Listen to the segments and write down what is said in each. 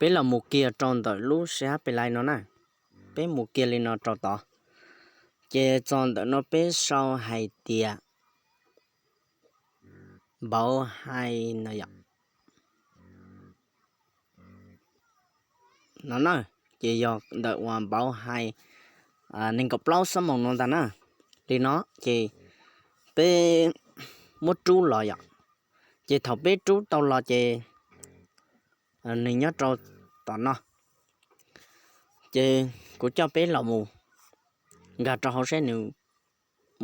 Peb los mus kiag rau ntawm lub sij hab pes lais no na, peb mus kiag li no rau tod, ces txog ntawm no peb sau hais tias npauv hais no yom, no na, ces yog ntawm uas npauv hais nees nkaum plaub xob moos no ntag na. Li no ces peb muab rub los yom, ces thaum peb rub tau los ces nws nyob rau tom no, ces kuv coj peb los mus nkag rau hauv saib nws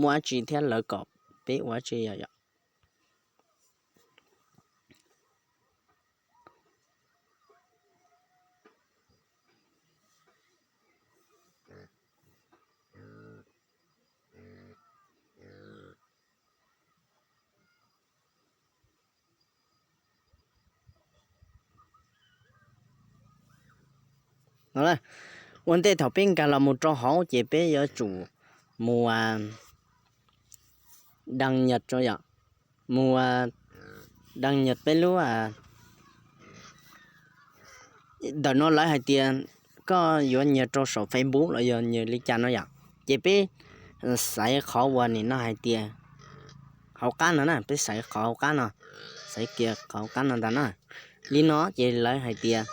muaj dab tsi thiab lawv kom peb ua dab tsi yom. Ua ntej thaum peb nkag los mus rau hauv ces peb yuav tsum mus đăng nhập rau yom, mus đăng nhập peb lub, ntawm no lawv hais tias koj yuav nyias rau saum Facebook los yog nyias li cas no yom, ces peb xaiv qhov uas nim no hais tias hauv qab no na, peb xaiv qhov hauv qab no, xaiv kiag qhov hauv qab no ntag na. Li no ces lawv hais tias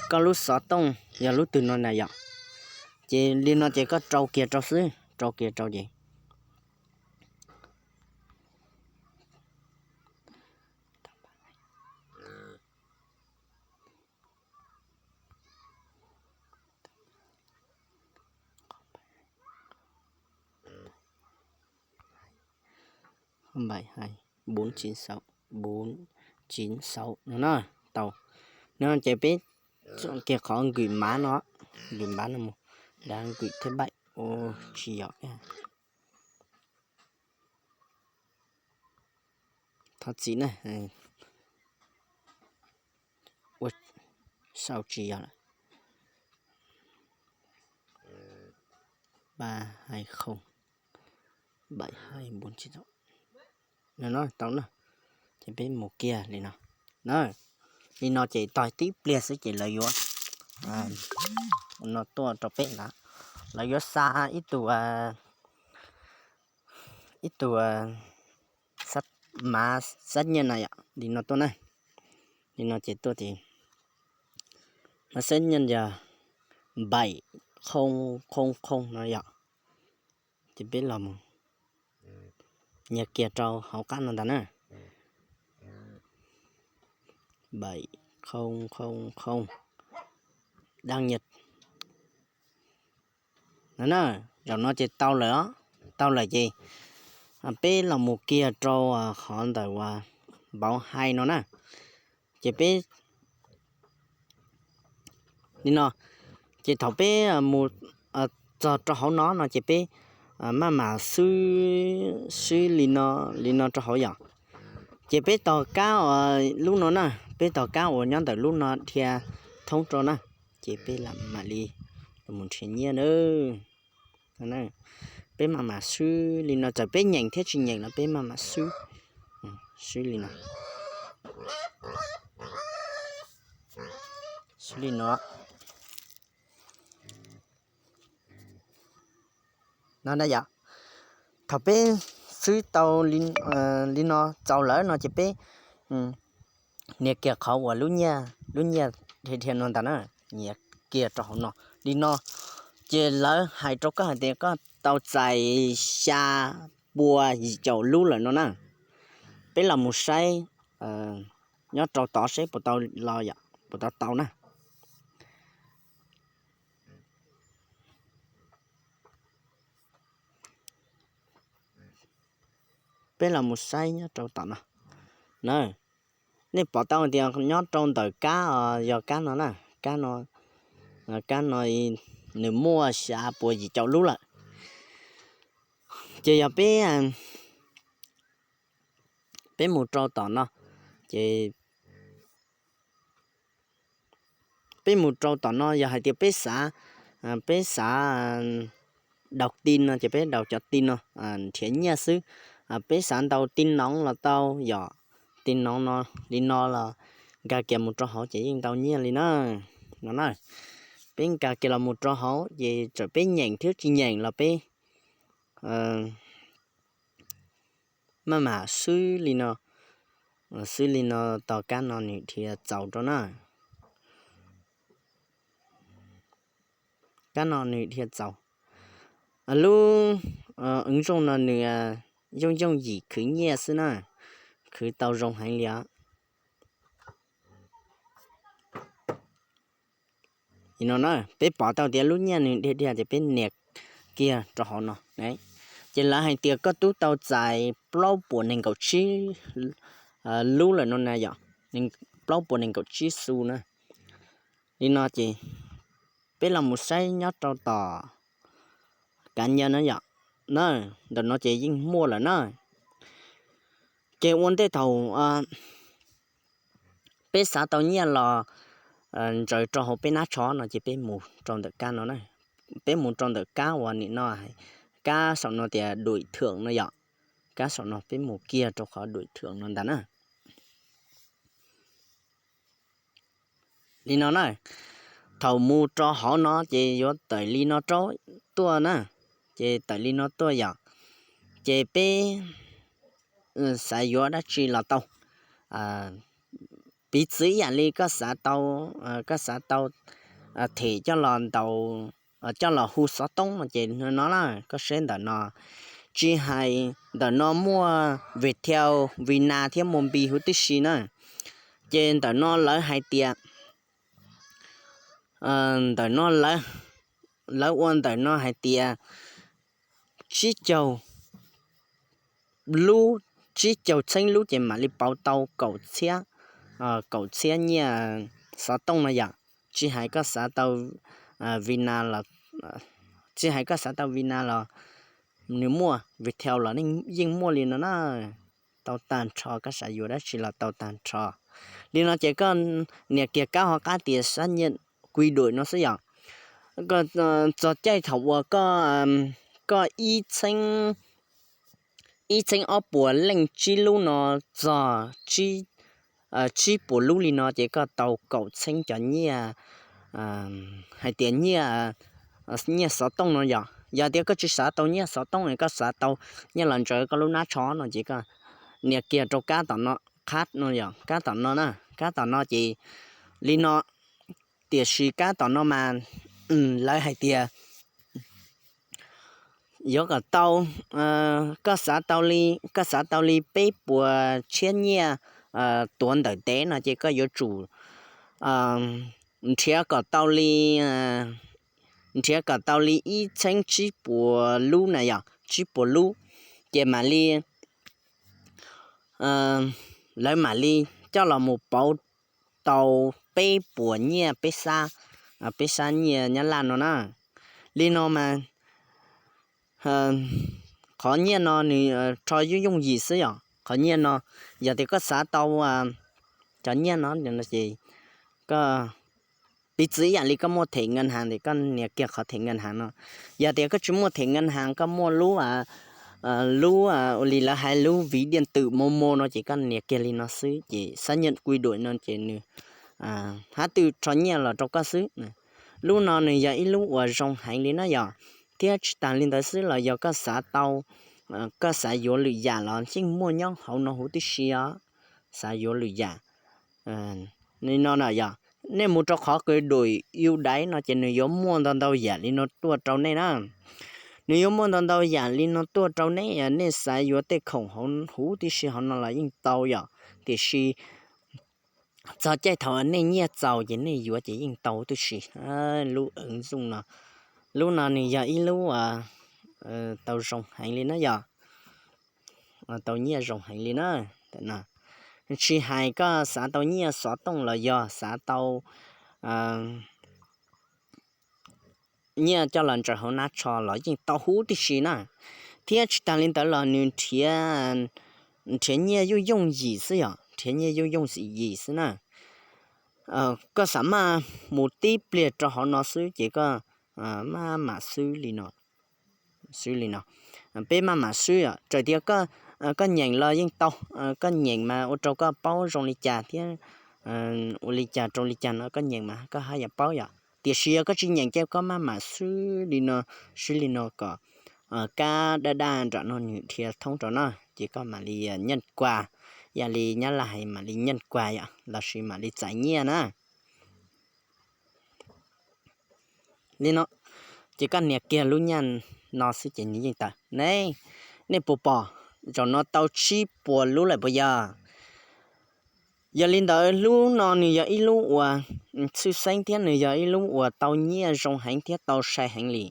koj lub xov tooj yog lub twg no na yom, ces li no ces koj rau kiag rau xwb, rau kiag rau ces bảy hai bốn chín sáu, bốn chín sáu no na, tau. No ces peb kiag qhov gửi mã no, gửi mã no mus, đã gửi thẻ bảy, ua tsis yog, thov txim na, ua sau tsis yog lawm. Ba hai không, bảy hai bốn chín sáu. No tau na, ces peb mus kiag li no na. Li no ces tog tib pliag xwb ces lawv yuav, no tuaj rau peb na, lawv yuav xa ib tug, ib tug mã xác nhận na yom, li no tuaj na. Li no ces tuaj ces mã xác nhận yog bảy không không không no yom. Ces peb los mus nyias kiag rau hauv qab no ntag na. Bảy không không không, đăng nhập. No na, zaum no ces tau lawm os, tau lawm ces peb los mus kiag rau qhov ntawm uas npauv hais no na, ces peb li no, ces thaum peb mus txog rau hauv no no ces peb maj mam swb, swb li no, li no rau hauv yom. Ces peb tos kab uas lub no na, peb tos kab uas nyob ntawm lub no dhia thoob rau na, ces peb lam mam li los nrhiav nyiaj na. Peb maj mam swb li no, txawm peb nyeem thiab tsis nyeem los peb maj mam swb, swb li no, swb li no. No na yom, thaum peb swb tau li no txaus lawm no ces peb nias kiag qhov uas lub nyiaj, lub nyiaj dhia dhia no ntag na, nias kiag rau hauv no li no, ces lawv hais rau koj hais tias koj tau txais xya pua yim caum lub lawm no na. Peb los mus saib nyob rau tod seb puas tau los yom, puas tau tau na. Peb los mus saib nyob rau tom no na. Nej pom tau tias nyob rau ntawm kab, yog kab no na, kab no, kab no nws muaj xya pua yim caum lub lawm. Ces yog peb, peb mus rau tom no, ces peb mus rau tom no yog hais tias peb xav, peb xav daus ti no ces peb daus cov ti no nrhiav nyiaj xwb. Peb xav ntaus ti noov los tau, yog ti noov no li no los nkag kiag mus rau hauv ces yeej ntau nyiaj li na. no na. Peb nkag kiag los mus rau hauv ces txawm peb nyeem thiab tsis nyeem los peb maj mam swb li no, swb li no tos kab no nws dhia txaus rau na. Kab no nws dhia txaus. Lub ứng dụng no nws yooj yooj yim khwv nyiaj xwb na, khwv tau zoo heev li os. No na, peb pom tau tias lub nyiaj nws dhia dhia ces peb nias kiag rau hauv no. Ces lawv hais tias koj twb tau txais plaub puas nees nkaum tsib lub lawm no na yom, plaub puas nees nkaum tsib xu na. Li no ces peb los mus saib nyob rau tom cá nhân na yom, na, ntawm no ces yeej muaj lawm na. Ces ua ntej thaum peb xav tau nyiaj los ntsaws rau hauv peb nab tsho no ces peb mus rau ntawm kab no, peb mus rau ntawm kab uas nim no, kab saum no tias đổi thưởng no yom, kab saum no peb mus kiag rau qhov đổi thưởng no ntag na. Li no na, thaum mus rau hauv no ces yuav tawm li no rau tuaj na, ces tawm li no tuaj yom, ces peb xav yuav dab tsi los tau. Piv txwv ib yam li koj xav tau, koj xav tau them coj los ntaus, coj los hu xov tooj no ces no na, koj saib ntawm no, tsis hais ntawm no muaj Viettel, Vina thiab Mobi huv tib si na. Ces ntawm no lawv hais tias, ntawm no lawv ua ntawm no hais tias tsib caug lub, tsib caug txheeb lub ces mam li pauv tau kaum txhiab, kaum txhiab nyiaj xov tooj no yom. Tsis hais koj xav tau Vina los, tsis hais koj xav tau Vina los nws muaj, Viettel los yeej muaj li no na. Tau tag nrho, koj xav yuav dab tsi los tau tag nrho. Li no ces koj nias kiag kab hauv qab tias xác nhận quy đổi no xwb yom. Txog caij thaum uas koj ib txheeb, ib txheeb ob puas leej tsib lub no txog tsib puas lub li no ces koj tau kaum txheeb cov nyiaj, hais tias nyiaj, nyiaj xov tooj no yom. Yog tias koj tsis xav tau nyiaj xov tooj, koj xav tau nyiaj los ntsaws koj lub nab tsho no ces koj nias kiag rau kab tom no, qhab no yom, kab tom no na, kab tom no ces li no. Tiam sis kab tom no mas lawv hais tias yuav kom tau, koj xav tau li, koj xav tau li peb puas tshiab nyiaj tuav ntawm tev no ces koj yuav tsum nrhiav kom tau li, nrhiav kom tau li ib txheeb tsib puas lub na yom, tsib puas lub, ces mam li, lawv mam li coj los mus pauv tau peb puas nyiaj peb xab, peb xab nyiaj Nyab Laj no na. Li no mas qhov nyiaj no nws rho yooj yooj yim xwb yom. Qhov nyiaj no yog tias koj xav tau cov nyiaj no ces koj, piv txwv ib yam li koj muaj thẻ ngân hàng ces koj nias kiag qhov thẻ ngân hàng no. Yog tias koj tsis muaj thẻ ngân hàng, koj muaj lub, lub ua li lawv hais lub ví điện tử Momo no ces koj nias kiag li no xwb ces xác nhận quy đổi no ces nws hab twb rho nyiaj los rau koj xwb. Lub no nws yog ib lub uas zoo heev li na yom. Thiab tsis tas li ntawd xwb los yog koj xav tau, koj xav yuav lwm yam los yeej muaj nyob hauv no huv tib si os. Xav yuav lwm yam li no na yom, nej mus rau qhov kws đổi ưu đãi no ces nws yuav muaj ntau ntau yam li no tuaj rau nej na. Nws yuav muaj ntau ntau yam li no tuaj rau nej, nej xav yuav tej khoom hauv huv tib si hauv no los yeej tau yom. Tiam sis txog caij thaum nej nyiaj txaus ces nej yuav ces yeej tau huv tib si. Lub ứng dụng no, lub no nws yog ib lub tau zoo heev li na yom. Tau nyiaj zoo heev li na. Tsis hais koj xav tau nyiaj xov tooj los yog xav tau nyiaj coj los ntsaws hauv nab tsho los yeej tau huv tib si na. Thiab tsis tas li ntawd los nws nrhiav nyiaj yooj yooj yim xwb yom, nrhiav nyiaj yooj yooj yim xwb na. Koj xam maj mus tib pliag rau hauv no xwb ces koj maj mam xwb li no, xwb li no. Peb maj mam swb yom, txawm tias koj nyeem los yeej tau, koj nyeem mas ua rau koj paub zoo li cas thiab ua li cas rau li cas no koj nyeem mas koj haj yam paub yom. Tiam sis yog koj tsis nyeem ces koj maj mam swb li no, swb li no kom kab daj daj nram no nws dhia thoob rau na, ces koj mam li nyeem kuas, yam li nyab laj hais mam li nyeem kuas yom, lossis mam li txais nyiaj na. Li no, ces koj nias kiag lub nyiaj no xwb ces nws yeej tawm ne. Nej puas pom, zaum no tau tsib puas lub lawm puas yog? Yog li ntawd lub no nws yog ib lub uas tshwj xeeb thiab nws yog ib lub uas tau nyiaj zoo heev thiab tau sai heev li.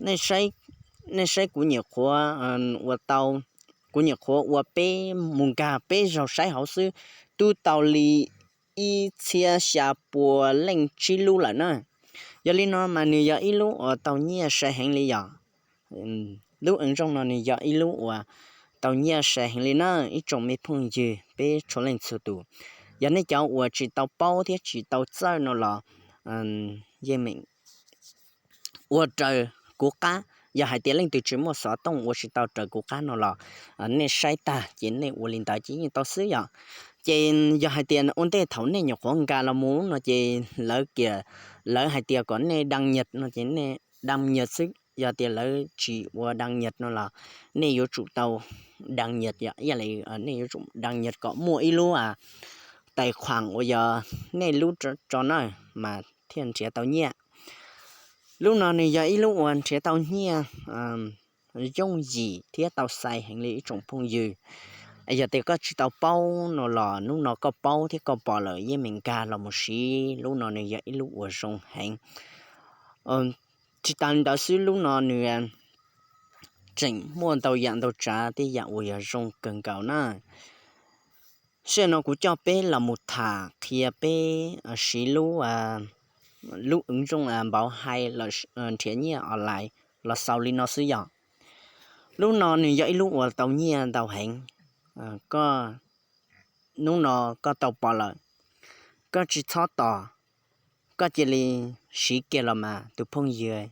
Nej saib kuv nyuam qhuav ua tau, kuv nyuam qhuav ua peb mus nkag peb zaug saib hauv xwb, twb tau li ib txhiab xya pua leej tsib lub lawm na. Yog li no mas nws yog ib lub uas tau nyiaj sai heev li yom. Lub eev zoo no nws yog ib lub uas tau nyiaj sai heev li na ib tsoom me phooj ywg peb txhua leej txhua tus. Yog nej cov uas tsis tau paub thiab tsis tau txawj no los yeej meem ua raws kuv qab. Yog hais tias leej twg tsis muaj xov tooj ua tsis tau raws kuv qab no los nej saib tag ces nej ua li ntawd ces yeej tau xwb yom. Ces yog hais tias ua ntej thaum nej nyuam qhuav nkag los mus no ces lawv kiag, lawv hais tias kom nej đăng nhập no ces nej đăng nhập xwb. Yog tias lawv tsis ua đăng nhập no los nej yuav tsum tau đăng nhập yom, ib yam li nej yuav tsum đăng nhập kom muaj ib lub tài khoản uas yog nej lub tso na mas thiaj nrhiav tau nyiaj. Lub no nws yog ib lub uas nrhiav tau nyiaj yooj yim thiab tau sai heev li ib tsoom phooj ywg. Yog tias koj tsis tau paub no los hnub no koj paub thiab koj pom lawm yeej meem nkag los mus siv, lub no nws yog ib lub uas zoo heev. Tsis tas li ntawd xwb lub no nws tseem muaj ntau yam ntau tsav tej yam uas yog zoo kawg nkaus na. Sij hawm no kuv coj peb los mus tham qhia peb siv lub, lub ứng dụng Bảo Hay nrhiav nyiaj online los xaus li no xwb yom. Lub no nws yog ib lub uas tau nyiaj ntau heev. Koj, hnub no koj tau pom lawm, koj tsis txhob tos, koj cia li siv kiag los mas tus phooj ywg.